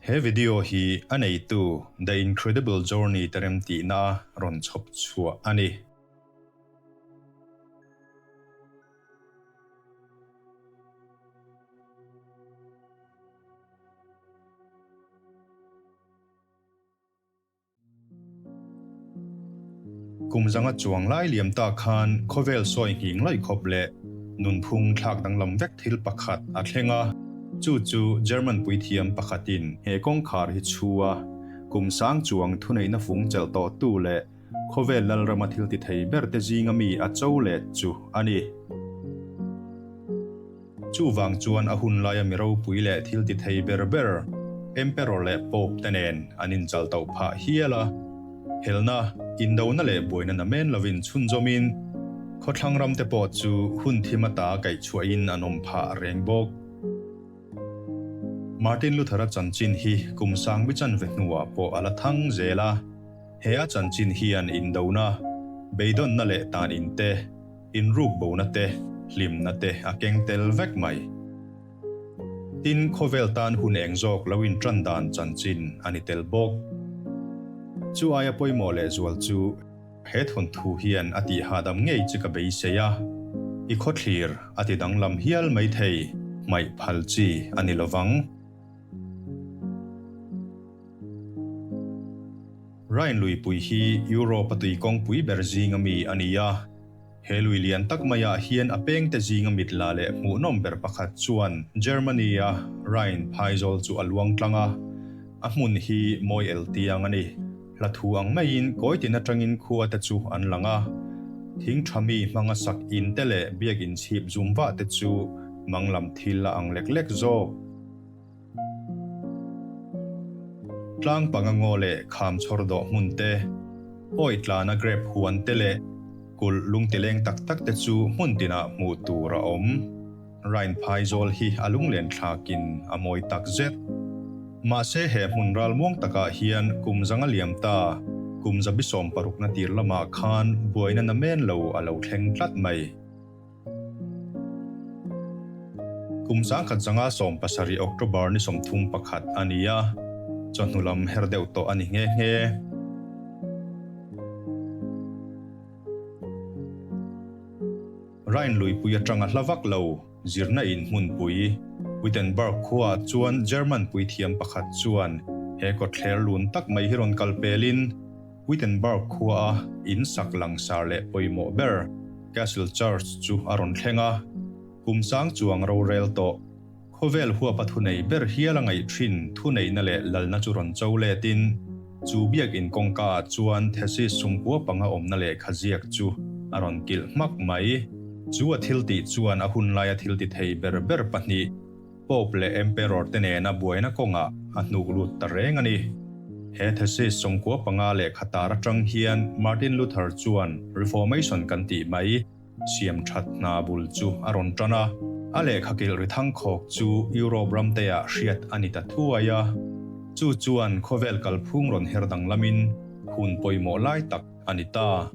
He video hi a neitu The Incredible Journey te remtihna a rawn chhawp chhuah a ni. Kum zanga chuang lai liam ta khan khawvel sawi nghing laih khawp leh nunphung thlak danglam vek thil pakhat a thleng a, chu chu German puithiam pakhatin he kawngkhar hi chhu a, kum sang chuang thuneihna fung chelh tawhtu leh khawvel lalrama thil ti thei berte zinga mi a cho let chu a ni. Chuvang chuan a hun laia mi ropui leh thil ti thei ber ber Emperor leh Pope te nen an inchal tauh phah hial a. Helna, indona leh buaina namen lovin chhunzawmin khawthlang ram te pawh chu hun thim ata kaihchhuahin an awm phah reng bawk. Martin Luther-a chanchin hi kum sangbi chanve hnuah pawh a la thang zel a. He a chanchin hian indona, beidawnna leh tan inte, Inruk bona te, hlimna te a keng tel vek mai. Tin, khawvel tan hun eng zawk lo intan dan chanchin a ni tel bawk. Chu aia pawimawh leh zual chu he thawnthu hian a tih hahdam ngei chi ka beisei a, i khawthlir a ti danglam hial mai thei, hmaih phal chi a ni lovang. Rhine luipui hi Europe-a tui kawngpui ber zinga mi a ni a. He lui lian tak maiah hian a pengte zinga mit la leh hmuhnawm ber pakhat chuan Germany-a Rhine phaizawl chu a luang tlang a. A hmun hi mawi el tiang a ni. Hla thu ang maiin kawi tin atangin khua te chu an lang a. Thing tha mi hmanga sak in te leh biakinn chhip zum vah te chu manglam thil a ang lek lek zawk. Tlang panga ngaw leh kham chhawr dawh hmun te, awi tlana grape huan te leh kulh lungtileng tak tak te chu hmun tinah hmuh tur a awm. Rhine phaizawl hi a lunglen thlakin a mawi tak zet. Mahse he hmun ralmuang takah hian kum zanga liam ta, kum 76na tir lamah khan buaina namen lo a lo thleng tlat mai. Kum 1970 October ni 31 a ni a, chawhnu lam her deuh tawh a ni nghe nghe. Rhine luipui atanga hla vak lo zirna in hmunpui Wittenberg khuaah chuan German puithiam pakhat chuan he kawtthler lun tak mai hi rawn kal pelin, Wittenberg khuaa in sak langsar leh pawimawh ber Castle Church chu a rawn thleng a, kum sang chuang rorel tawh, khawvel huapa thunei ber hial a ngaih thin thuneihna leh lalna chu rawn cho letin, chu biakinn kawngkaah chuan thesis sumkua panga awmna lehkha ziak chu a rawn kilh hmak mai. Chu a thiltih chuan a hunlaia thilti thei ber ber pahnih, Pope leh Emperor te nena buaina kawngah a hnuk lut ta reng a ni. He thesis 95 lehkha tar atang hian Martin Luther chuan Reformation kan tih mai siam that hna bul chu a rawn tan a. A lehkha kilh ri thangkhawk chu Europe ramteah hriat a ni ta thuai a. Chu chuan khawvel kalphung rawn her danglamin hun pawimawh lai tak a ni ta.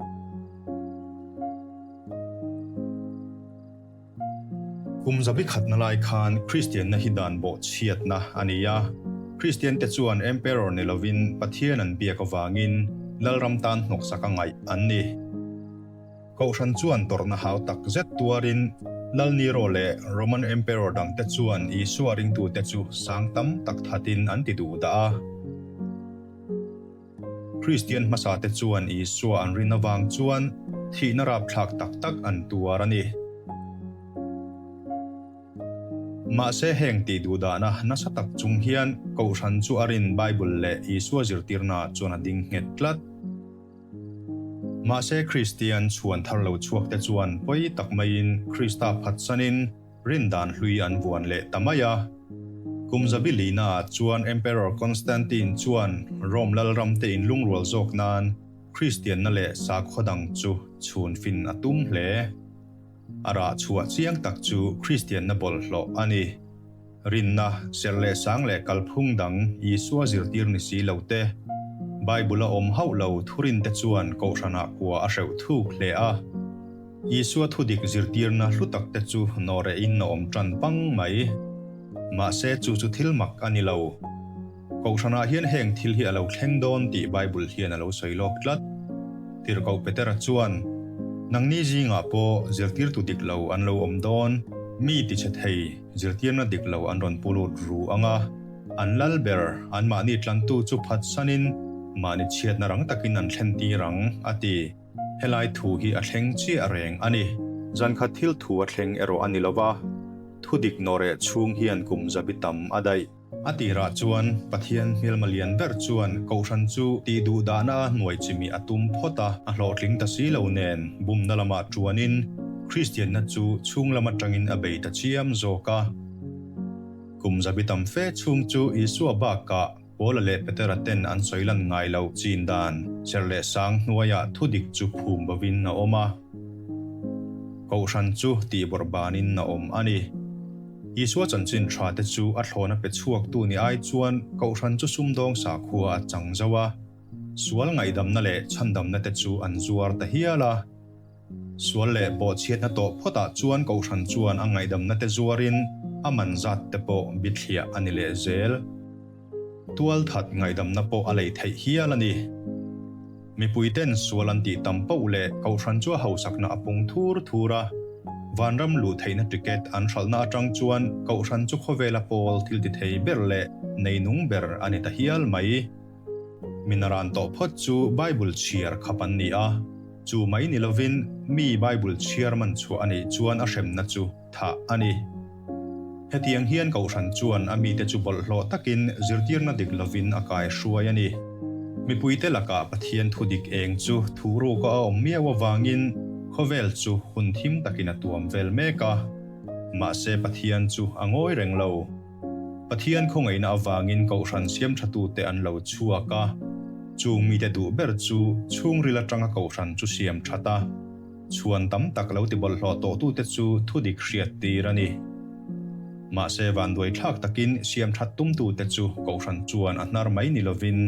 Kum zabi khatna lai khan Kristianna hi dan bawh chhiatna a ni a. Kristiante chuan Emperor ni lovin Pathian an biak avangin Lalram tan hnawksak a ngaih an ni. Kohhran chuan tawrhna hau tak zet tuarin Lal Nero leh Roman Emperor dangte chuan Isua ringtute chu sang tam tak thatin an ti duh dah a. Kristian hmasate chuan Isua an rin avang chuan thihna rapthlak tak tak an tuar a ni. Mahse heng tih duhdahna nasa tak chung hian Kohhran chu a rin Bible leh Isua zirtirnaah chuan a ding nghet tlat. Mahse Kristian chhuan thar lo chhuakte chuan pawi tak maiin Krista phatsanin, Rindan hlui an vuan leh ta mai a. Kum zabi lina ah chuan Emperor Constantine chuan Rome lalram te inlungrual zawk nan Kristianna leh sakhaw dang chu chhun fin a tum hle. A rah chhuah chiang tak chu Kristianna bawlhhlawh a ni. Rinna, serh leh sang leh kalphung dang Isua zirtir ni si lo te, Bible a awm hauh lo thurinte chuan kohhranah kua a hreuh thuk hle a. Isua thudik zirtirna hlu tak te chu nawhrehin a awm tan pang mai. Mahse chu chu thil mak a ni lo. Kohhranah hian heng thil hi a lo thleng dawn tih Bible hian a lo sawi lawk tlat. Tirhkoh Petera chuan, Nangni zingah pawh zirtirtu dik lo an lo awm dawn, mi tichhe thei zirtirna dik lo an rawn pu lut ru ang a, an lal ber anmahni tlantu chu phatsanin mahni chhiatna rang takin an thlentir ang, a ti. Helai thu hi a thleng chiah reng a ni. Zankhat thil thu a thleng erawh a ni lo va, thudik nawhreh chhung hian kum zabi tam a daih. A tirah chuan Pathian hmelma lian ber chuan Kohhran chu tih duh dahna a hnuai chimih a tum phawt a, a hlawhtling ta si lo nen bumna lamah tuanin Kristianna chu chhung lam atangin a bei ta chiam zawk a. Kum zabi tam fe chhung chu Isua bakah Paula leh Petera ten an sawi lan ngai loh chin dan serh leh sang hnuaiah thudik chu phum bovin a awm a. Kohhran chu tih bawrh banin a awm a ni. Isua chanchin tha te chu a thlawna pe chhuaktu ni ai chuan Kohhran chu sumdawng sakhua a chang zo a, sual ngaihdamna leh chhandamna te chu an zuar ta hial a. Sual leh bawhchhiatna tawh phawtah chuan Kohhran chuan a ngaihdamna te zuarin a man zat te pawh bithliah a ni leh zel. Tualthat ngaihdamna pawh a lei theih hial a ni. Mipuiten sual an tih tam poh leh Kohhran chu a hausakna a pung thur thur a. Vanram luh theihna ticket an hralhna atang chuan Kohhran chu khawvela pawl thil ti thei ber leh neinung ber a ni ta hial mai. Minaran tawh phawt chu Bible chhiar khap an ni a, chu mai ni lovin mi Bible chhiar man chhuah a nih chuan a hremna chu thah a ni. Hetiang hian Kohhran chuan a mite chu bawlhhlawh takin zirtirna dik lovin a kai hruai a ni. Mipuite lakah Pathian thu dik eng chu thu ruka a awm miau avangin khawvel chu hun thim takin a tuam vel mek a. Mahse Pathian chu a ngawi reng lo. Pathian khawngaihna avangin Kohhran siamthatute an lo chhuak a, chung mite duh ber chu chhungril atanga Kohhran chu siam that a, Chhuan tam tak lo ti bawlhhlawh tawhtute chu thudik hriat tir a ni. Mahse vanduai thlak takin siam that tumtute chu Kohhran chuan a hnar mai ni lovin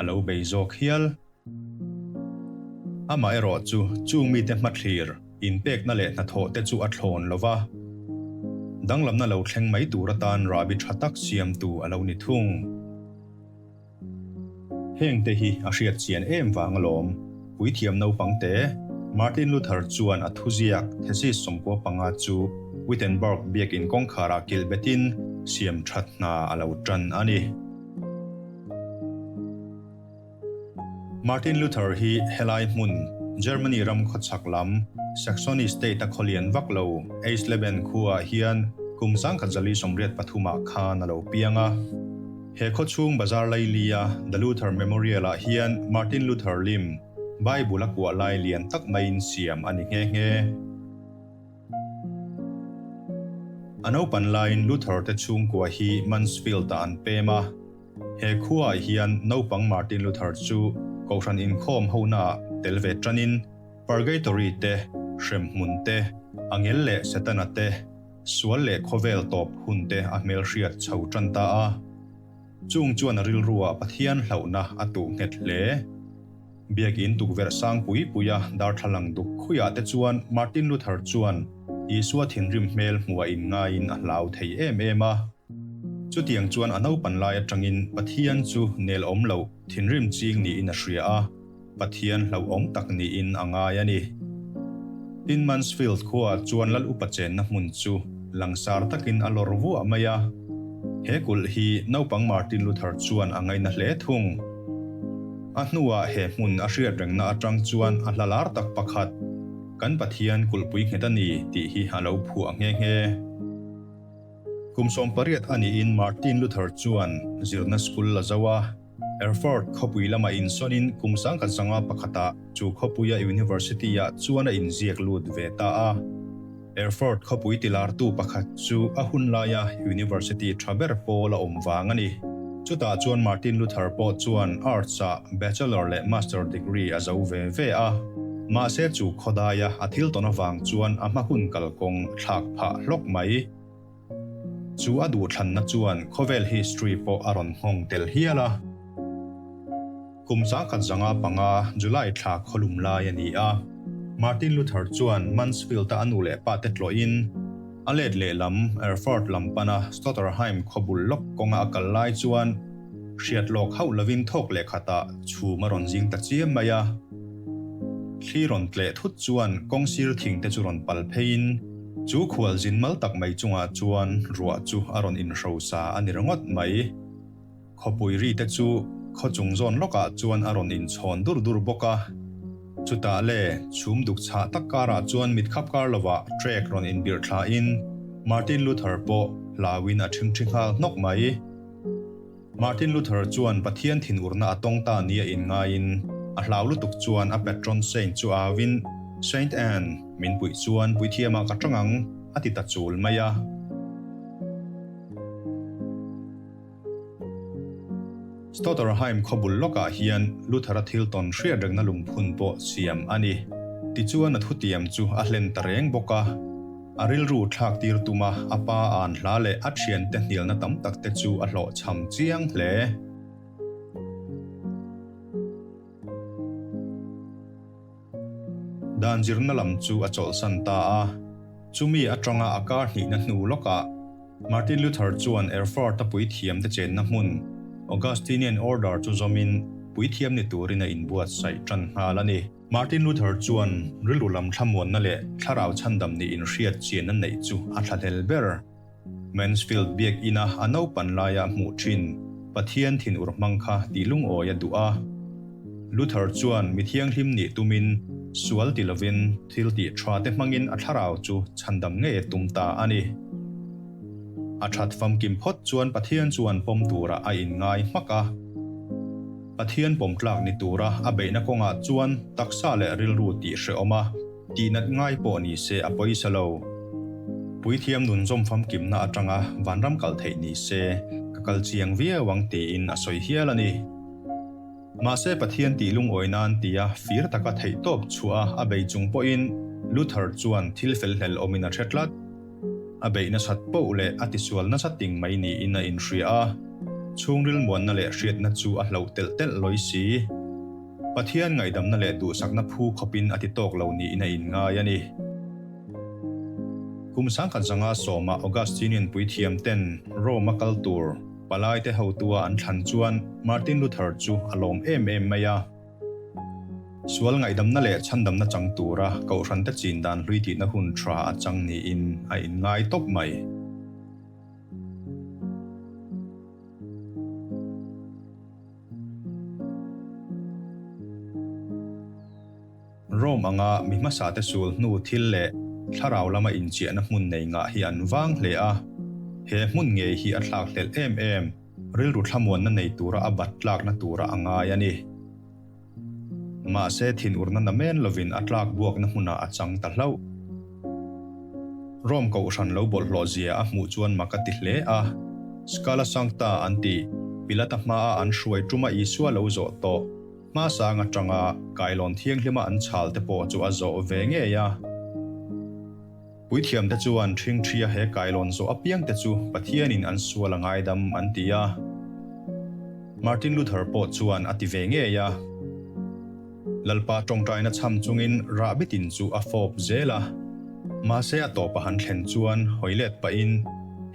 a lo bei zawk hial. Amah erawh chu chung mite hmathlir, inpekna leh hnathawh te chu a thlawn lo va, danglamna lo thleng mai tur atan rahbi tha tak siamtu a lo ni thung. Hengte hi a hriat chian em vang alawm. Puithiam naupangte, Martin Luther chuan a thuziak thesis 95 chu Wittenberg biakin kawngkharah kilh betin siam that hna a lo tan a ni. Martin Luther hi helai hmun, Germany ram khawchhak lam, Saxony state-a khawlian vak lo, Eisleben khuaah hian kum 1983 ah khan a lo piang a. He khawchhung bazar lailia The Luther Memorial-ah hian Martin Luther lim, Bible a kuah lai lian tak maiin siam a ni nghe nghe. A naupan laiin Luther te chhungkua hi Mansfield-ah an pem a. He khuaah hian naupang Martin Luther chu Kohhran inkhawm honaah tel ve tanin Purgatory te, hremhmun te, angel leh Setana te, Sual leh khawvel tawp hun te a hmelhriat chho tan ta a. Chung chuan a rilruah Pathian hlauhna a tuh nghet hle. Biakin tukverh sang pui puia darthlalang duk khuiah te chuan Martin Luther chuan Isua thinrim hmel hmuh a inngaiin a hlau thei em em a. Chutiang chuan a naupan lai atangin Pathian chu nel awm loh thinrim ching niin a hria a. Pathian hlauhawm tak niin a ngai a ni. Tin, Mansfield khuaah chuan Lal upa chenna hmun chu langsar takin a lawr vuah mai a. He kulh hi naupang Martin Luther chuan a ngaina hle thung. A hnuah he hmun a hriat rengna atang chuan a hla lar tak pakhat, Kan Pathian kulhpui nghet a ni tih hi a lo phuah nghe nghe. Kum 18 a niin Martin Luther chuan zirna school la zo a. Erfurt khawpui lama insawnin kum 1901ah chu khawpuia University-ah chuan a inziak lut ve ta a. Erfurt khawpui tilartu pakhat chu a hun laia University tha ber pawl a awm vang a ni. Chutah chuan Martin Luther pawh chuan Arts-ah Bachelor leh Master degree a zo ve ve a. Mahse chu khawdaia a thil tawn avang chuan a hma hun kalkawng thlak phah hlawk mai. Chu a duhthlanna chuan khawvel history pawh a rawn nghawng tel hial a. Kum 1905 July thla khawlum lai a ni a, Martin Luther chuan Mansfield-a a nu leh pa te tlawhin a let lehlam Erfurt lam pana Stotterheim khawbul lawk kawnga a kal lai chuan Hriat lawk hauh lovin thawk leh khatah chhum a rawn zing ta chiam mai a. Thli rawn tleh thut chuan kawng sir thing te chu rawn pal pheiin chu khual zin mal tak mai chungah chuan ruah chu a rawn inhrosa a ni ringawt mai. Khawpui ri te chu khaw chung zawn lawkah chuan a rawn inchhawn dur dur bawk a. Chutah le, chhum duk chhah tak karah chuan mitkhap kar lovah trek rawn inbirh thlain Martin Luther pawh hlauin a ṭhingṭhi nghal hnawk mai. Martin Luther chuan Pathian thinurna a tawng ta nia inngaiin a hlau lutuk chuan a patron saint chu auin, Saint Anne, min puih chuan puithiamah ka tang ang, a ti ta chul mai a. Stotterheim khaw bul lawkah hian Luther-a thil tawn hriat rengna lungphun pawh siam a ni. Tichuan a thutiam chu a hlen ta reng bawk a. A rilru thlak tir tuma a pa an hla leh a thiante hnialna tam tak te chu a hlawhchham chiang hle. Dan zirna lam chu a chawlhsan ta a. Chumi atanga a kar hnihna hnu lawkah Martin Luther chuan Erfurt-a puithiamte chenna hmun Augustinian Order chu zawmin puithiam ni turin a inbuatsaih tan nghal a ni. Martin Luther chuan rilru lam thlamuanna leh thlarau chhandam nih inhriat chianna neih chu a thlahlel ber. Mansfield biak ina a naupan laia hmuh thin Pathian thinur hmang kha tih lungawi a duh a. Luther chuan mi thianghlim nih tumin sual ti lovin thil tih tha te hmangin a thlarau chu chhandam ngei a tum ta a ni. A that famkim phawt chuan Pathian chuan pawm turah a inngai hmak a. Pathian pawmtlak ni tura a beihna kawngah chuan taksa leh rilru tih hrehawm a, tihnat ngai pawh ni se a pawisa lo. Puithiam nun zawm famkimna atanga vanram kal theih ni se ka kal chiang viau ang tiin a sawi hial a ni. Mahse Pathian tih lungawi nan tia fir taka theihtawp chhuah a a bei chung pawhin Luther chuan thil felhlel awmin a hre tlat. A beih nasat poh leh a tisual nasa ting mai niin a inhria a, chhungril muanna leh hriatna chu a hloh telh telh lawi si. Pathian ngaihdamna leh duhsakna phu khawpin a ti tawk lo niin a inngai a ni. Kum sangkhat zanga sawmah Augustinian puithiam ten Rome a kal tur palaite hotua an thlan chuan Martin Luther chu a lawm em em mai a. Sual ngaihdamna leh chhandamna chang tura Kohhrante chin dan hlui tihna hun tha a chang niin a inngai tawp mai. Rome anga mi hmasate sul hnu thil leh thlarau lama inchiahna hmun nei ngah hi an vang hle a, he hmun ngei hi a thlakhlelh em em. Rilru thlamuanna nei tura a bat tlakna tura a ngai a ni. Mahse thinurna na men lovin a tlak buakna hmunah a chang ta hlauh. Rome kohhran lo bawlhhlawh zia a hmuh chuan mak a ti hle a. Scala Sancta an tih, Pilata hmaa an hruai tuma Isua lo zawh tawh, hmasang atanga kailawn thianghlima an chhal te pawh chu a zawh ve ngei a. Puithiamte chuan ṭhingṭhia he kailawn zawh apiangte chu Pathianin an sual a ngaidam an ti a. Martin Luther pawh chuan a ti ve ngei a. Lalpa ṭawngṭaina chham chungin rahbi tin chu a fawp zel a. Mahse a tawpa han thlen chuan hawi let pahin,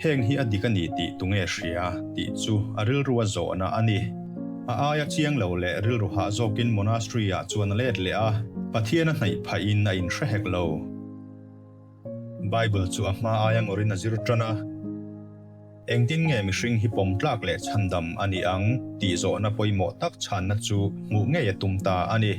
Heng hi a dik a ni tih tunge hria? tih chu a rilrua zawhna a ni. A aia chiang lo leh rilru hah zawkin monastery-ah chuan a let leh a, Pathian a hnaih phahin a inhre hek lo. Bible chu a hma aia ngawrin a zir tan a. Engtin nge mihring hi pawm tlak leh chhandam a nih ang tih zawhna pawimawh tak chhanna chu hmuh ngei a tum ta a ni.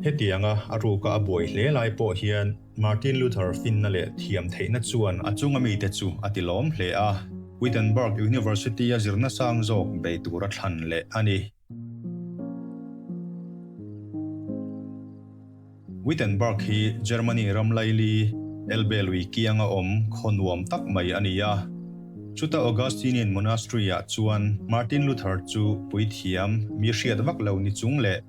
Hetianga a ruka a buai hle lai pawh hian Martin Luther finna leh thiam theihna chuan a chunga mite chu a ti lawm hle a, Wittenberg University-a zirna sang zawk bei tura thlan leh a ni. Wittenberg hi Germany ram laili Elbe lui kianga awm khaw nuam tak mai a ni a. Chuta Augustinian Monastery-ah chuan Martin Luther chu puithiam mi hriat vak lo ni chung leh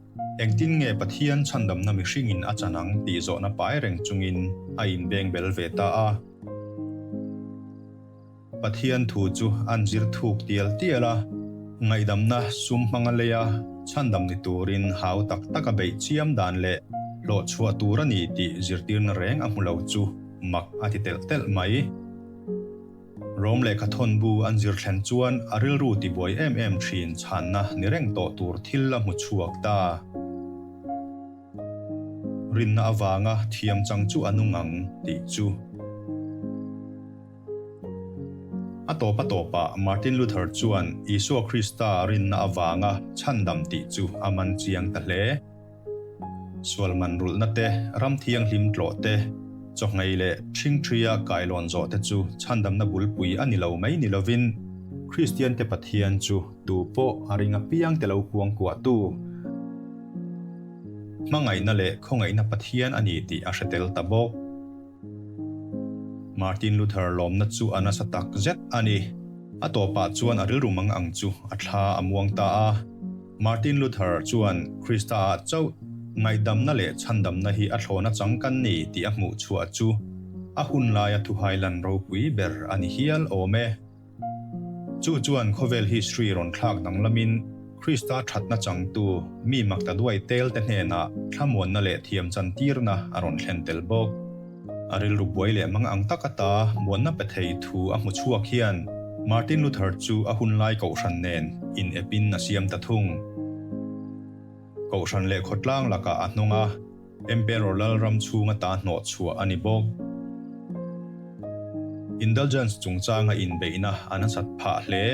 engtin nge Pathian chhandamna mihringin a chan ang tih zawhna pai reng chungin a inbengbel ve ta a. Pathian thu chu an zir thuk tial tial a, ngaihdamna sum hmanga leia chhandam ni turin hau tak taka beih chiam dan leh hlawh chhuah tur a ni tih zirtirna reng a hmu lo chu mak a ti telh telh mai. Rom lehkhathawn bu an zir thlen chuan a rilru tibuai em em thin chhanna ni reng tawh tur thil a hmu chhuak ta. Rinna avanga thiam chang chu a nung ang tih chu. A tawp a tawpah Martin Luther chuan Isua Krista rinna avanga chhandam tih chu a man chiang ta hle. Sual man rulhna te, ram thianghlim tlawh te, chawhngei leh ṭhingṭhia kailawn zawh te chu chhandamna bulpui a ni lo mai ni lovin, Kristiante Pathian chu tu pawh a ring apiang te lo kuangkuahtu, hmangaihna leh khawngaihna Pathian a ni tih a hre tel ta bawk. Martin Luther lawmna chu a nasa tak zet a ni. A tawpah chuan a rilru mang ang chu a thla a muang ta a. Martin Luther chuan Krista-ah chauh ngaihdamna leh chhandamna hi a thlawna chang kan ni tih a hmuh chhuah chu a hun laia thuhai lan ropui ber a ni hial awm e. Chu chuan khawvel history rawn thlak danglamin Krista thatna changtu mi makta duai tel te hnenah thlamuanna leh thiam chantirna a rawn thlen tel bawk. A rilru buai leh mang ang tak ata muanna pe thei thu a hmu chhuak hian Martin Luther chu a hunlai kohhran nen in epin a siam ta thung. Kohhran leh khawtlang lakah a hnawng a, Emperor Lalram chhung ata hnawh chhuah a ni bawk. Indulgence chungchanga inbeihna a nasat phah hle.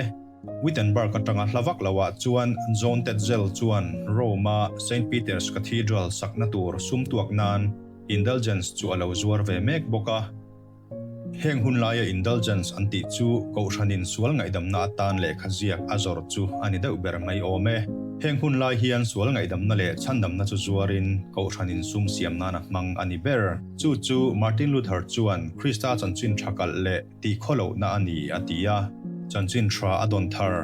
Wittenberg atanga hla vak loah chuan John Tetzel chuan Rome-a Saint Peter's Cathedral sakna tur sum tuak nan Indulgence chu a lo zuar ve mek bawk a. Heng hun laia indulgence an tih chu Kohhranin sual ngaihdamna atan lehkha ziak a zawrh chu a ni deuh ber mai awm e. Heng hun lai hian sual ngaihdamna leh chhandamna chu zuarin Kohhranin sum siam nan a hmang a ni ber. Chu chu Martin Luther chuan Krista chanchin tha kalh leh tihkhawlohna a ni a ti a. Chanchin tha a dawn thar.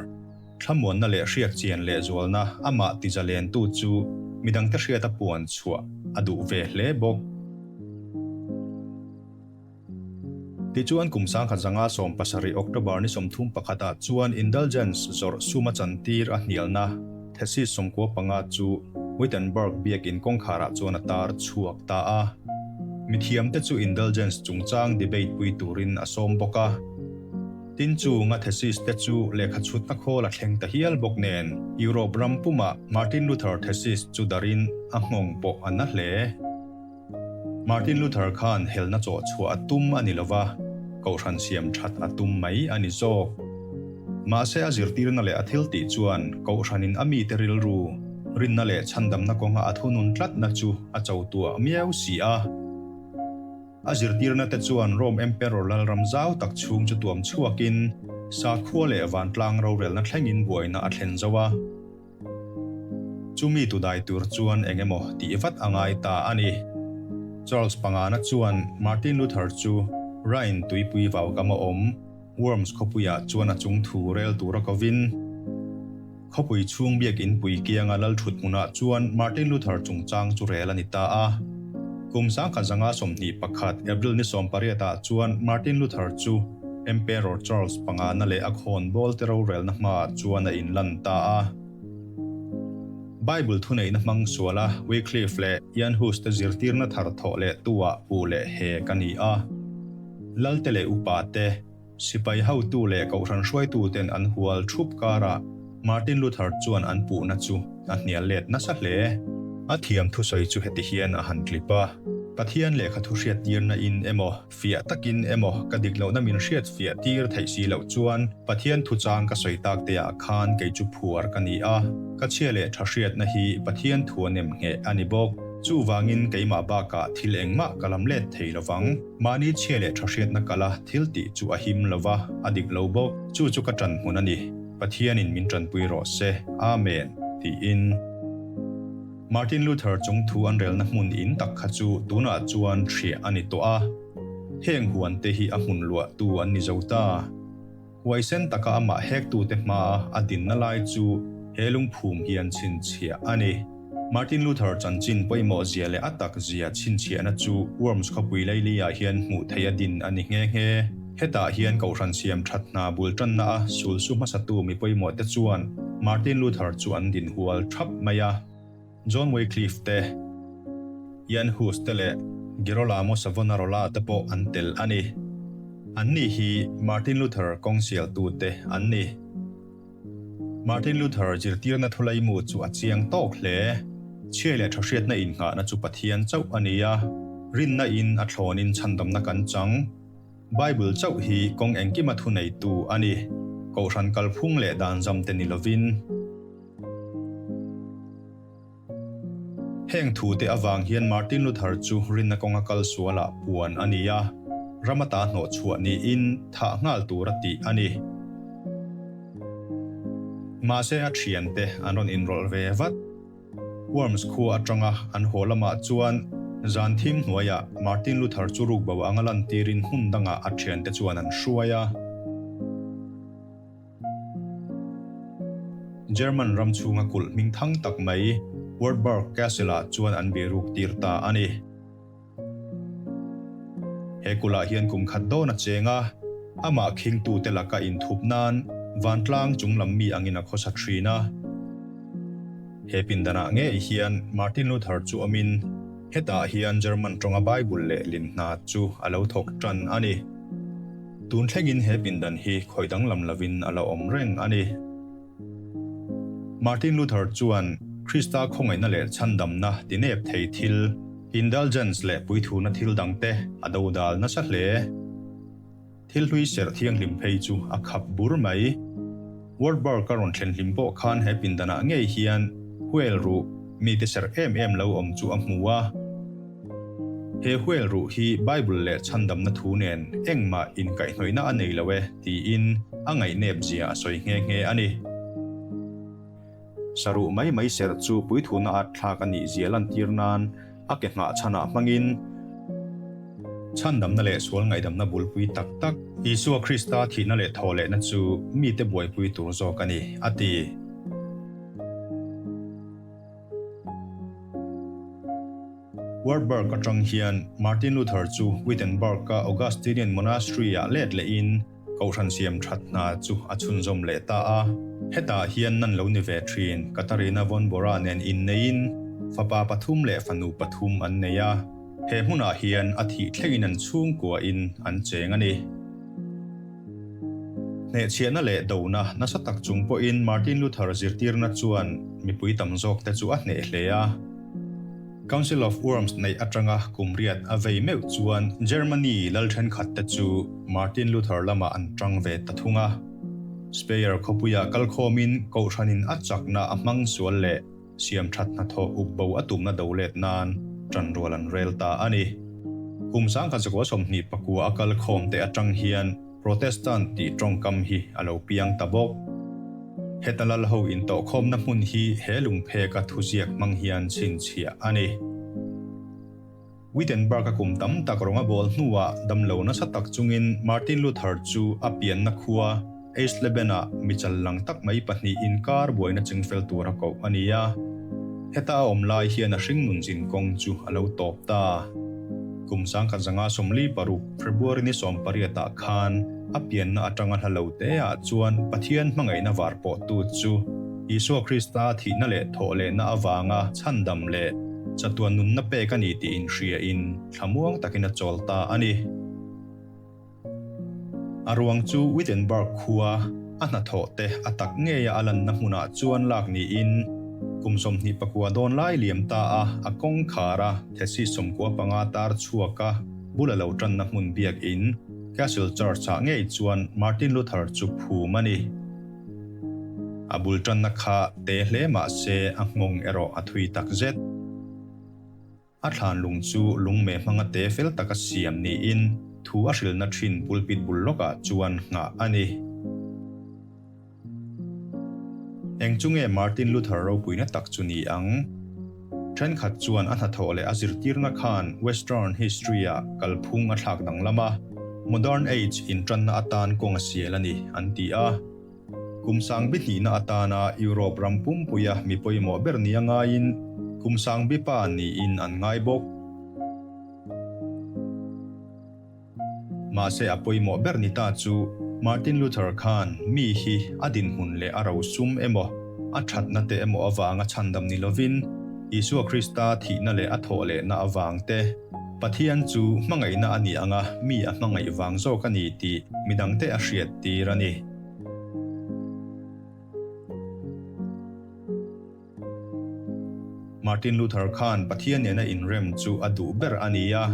Thlamuanna leh hriat chian leh zualna amah tizalentu chu midangte hriata puan chhuah a duh ve hle bawk. Tichuan kum 1917 October ni 31 ah chuan Indulgence zawrh suma chantir a hnialna thesis 95 chu Wittenberg biakin kawngkharah chuan a tar chhuak ta a. Mithiamte chu Indulgence chungchang debate pui turin a sawm bawk a. Tin chung a thesis te chu lehkha chhutna khawl a thleng ta hial bawk nen, Europe ram pumah Martin Luther thesis chu darin a nghawng pawh a na hle. Martin Luther khan helna chawh chhuah a tum a ni lova, kohhran siam that a tum mai a ni zawk. Mahse a zirtirna leh a thil tih chuan kohhranin a mite rilru, rinna leh chhandamna kawnga a thunun tlatna chu a cho tuah miau si a. A zirtirna te chuan Rome Emperor lalram zau tak chhung chu tuam chhuakin sakhua leh vantlang rorelna thlengin buaina a thlen zo a. Chumi tudai tur chuan eng emaw tih vat a ngai ta a ni. Charles pangana chuan Martin Luther chu Rhine tuipui vaukam a awm Worms khawpuiah chuan a chung thu rel tura kovin, Khawpui chhung biakin pui kianga lal thut hmunah chuan Martin Luther chungchang chu rel a ni ta a. Kum 1921 April ni 18 ah chuan Martin Luther chu Emperor Charles pangana leh a khawnbawl te rorelna hmaah chuan a inlan ta a. Bible thuneihna hmang suala Wycliffe leh Jan Hus te zirtirna thar thawh leh tu-ah puh leh hek a ni a. Lalte leh upate. Sipai hotu leh kohhran hruaituten an hual thup karah Martin Luther chuan an puhna chu a hnial let nasa hle. A thiam thusawi chu heti hian a han tlip a, Pathian lehkha thu hriattirna in emaw, fiah takin emaw ka dik lohna min hriat fiah tir theih si loh chuan Pathian thuchang ka sawi tak te ah khan kei chu phuar ka ni a, ka chhia leh tha hriatna hi Pathian thu a nem ngheh a ni bawk. Chuvangin keimah bakah thil engmah ka lam let thei lovang. Mahni chhia leh tha hriatna kala thil tih chu a him lo va, a dik lo bawk. Chu chu ka ṭan hmun a ni. Pathianin min ṭanpui rawh se. Amen. Tiin. Martin Luther chung thu an relna hmun in tak kha chu tunah chuan hriah a ni tawh a. Heng huante hi a hmun luahtu an ni zo ta. Huaisen taka amah hektute hmaa a dinna lai chu he lungphum hian chhinchhiah a ni. Martin Luther chanchin pawimawh zia leh a tak zia chhinchhiahna chu Worms khawpui laili-ah hian hmuh theih a din a ni nghe nghe. Hetah hian Kohhran siam that hna bul tanna a sulsu hmasatu mi pawimawhte chuan Martin Luther chu an din hual thap mai a. John Wycliffe te, Jan Hus te leh Girolamo Savonarola te pawh an tel a ni. Anni hi Martin Luther kawng sialtute an ni. Martin Luther zirtirna thulaimu chu a chiang tawk hle. Chhia leh thahriatna innghahna chu Pathian chauh a ni a, rinna in a thlawnin chhandamna kan chang. Bible chauh hi kawng engkima thuneitu a ni, Kohhran kalphung leh dan zam te ni lovin. Heng thute avang hian Martin Luther chu rinna kawnga kal sualah puan a ni a, ram ata hnawh chhuah niin thah nghal tur a tih a ni. Mahse a thiante an rawn inrawlh ve vat. Worms khua atanga an haw lamah chuan zan thim hnuaiah Martin Luther chu rukbo anga lantirin hmun dangah a thiante chuan an hruai a. German ram chhunga kulh hming thang tak mai Wartburg Castle-ah chuan an biruk tir ta a ni. He kulhah hian kum khat dawn a cheng a, amah khingtute laka inthup nan vantlang chunglam mi angin a khawsa thin a. He pindanah ngei hian Martin Luther chu awmin hetah hian German tawnga Bible lehlin hna chu a lo thawk tan a ni. Tun thlengin he pindan hi khawi danglam lovin a la awm reng a ni. Martin Luther chuan Krista khawngaihna leh chhandamna tinep thei thil, indulgence leh puithuna thil dangte a dodal nasa hle. Thil hlui serh thianghlim phei chu a khap bur mai. Wartburg a rawn thlen hlim pawh khan he pindanah ngei hian whale ruh mite serh em em lo awm chu a hmu a. He whale ruh hi Bible leh chhandamna thu nen engmah inkaihhnawihna a nei lo e tiin a ngaihnep zia a sawi nghe nghe a ni. Saruh mai mai serh chu puithuna at thlak a nih zia lantir nan a ke nghah chhanah hmangin chhandamna leh sual ngaihdamna bulpui tak tak Isua Krista thihna leh thawhlehna chu mite buaipui tur zawk a ni, a ti. Wartburg atang hian Martin Luther chu Wittenberg-a Augustinian Monastery-ah let lehin Kohhran siam that hna chu a chhunzawm leh ta a. Hetah hian nan lo ni ve thin Katharina von Bora nen inneiin fapa pathum leh fanu pathum an nei a. He hmunah hian a thih thlengin an chhungkuain an cheng a ni. Hnehchhiahna leh dona nasa tak chung pawhin Martin Luther zirtirna chuan mipui tam zawkte chu a hneh hle a. Council of Worms neih atanga kum riat a vei meuh chuan Germany lal thenkhatte chu Martin Luther lamah an tang ve ta thung a. Speyer khawpuiah kalkhawmin kohhranin a chakna a hmang sual leh siam that hnathawh uk bo a tumna do let nan tanrual an rel ta a ni. Kum 1929 a kalkhawm te atang hian Protestant tih tawngkam hi a lo piang ta bawk. Heta lal ho intawhkhawmna hmun hi he lungpheka thuziak hmang hian chhinchhiah a ni. Wittenberg-a kum tam tak rawng a bawl hnuah damlo nasa tak chungin Martin Luther chu a pianna khua Eisleben-ah mi challang tak mai pahnih inkar buaina chingfel tura koh a ni a. Heta a awm lai hian a hringnun zin kawng chu a lo tawp ta. Kum 1946 February ni sawmpariatah khan a pianna atanga hla lo teah chuan Pathian hmangaihna var pawhtu chu Isua Krista thihna leh thawhlehna avanga chhandam leh chatuan nunna pek a ni tih inhriain thlamuang takin a chawl ta a ni. A ruang chu Wittenberg khua a hnathawh te a tak ngeia a lanna hmunah chuan lak niin kum 29 dawn lai liam ta a, a kawngkhar a thesis 95 tar chhuak a bul a lo tanna hmun biakin Castle Church-ah ngei chuan Martin Luther chu phum a ni. A bul tanna kha te hle mah se a nghawng erawh a thui tak zet. A thlan lung chu lungmeh hmanga te fel taka siam niin thu a hrilhna thin pulpit bul lawkah chuan nghah a ni. Eng chu nge Martin Luther ropuina tak chu ni ang? Thenkhat chuan a hnathawh leh a zirtirna khan Western history-ah kalphung a thlak danglam a, Modern Age intanna atan kawng a sial a ni, an ti a. Kum sangbi hnihna atana Europe ram pumpuia mi pawimawh ber nia ngaiin kum sangbi pa niin an ngai bawk. Mahse a pawimawh ber ni ta chu Martin Luther khan mi hi a dinhmun leh a rosum emaw a thatna te emaw avanga chhandam ni lovin Isua Krista thihna leh a thawhlehna avang te. Pathian chu hmangaihna a nih anga mi a hmangaih vang zawk a ni tih midangte a hriattir a ni. Martin Luther khan Pathian nena inrem chu a duh ber a ni a.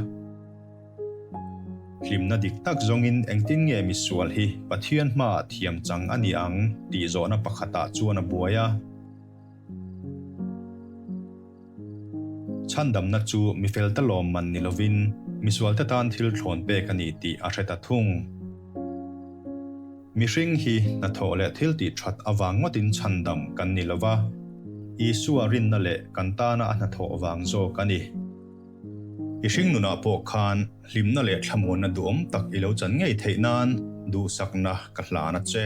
Hlimna dik tak zawngin engtin nge misual hi Pathian hmaah thiam chang a ni ang tih zawhna pakhatah chuan a buai a. Chhandamna chu mifelte lawmman ni lovin misualte tan thil thlawn pek a ni tih a hre ta thung. Mihring hi hnathawh leh thil tih that avang ngawtin chhandam kan ni lova, Isua rinna leh kan tana a hnathawh vang zawk a ni. I hringnunah pawh khan hlimna leh thlamuanna duhawm tak i lo chan ngei theih nan duhsakna ka hlan a che.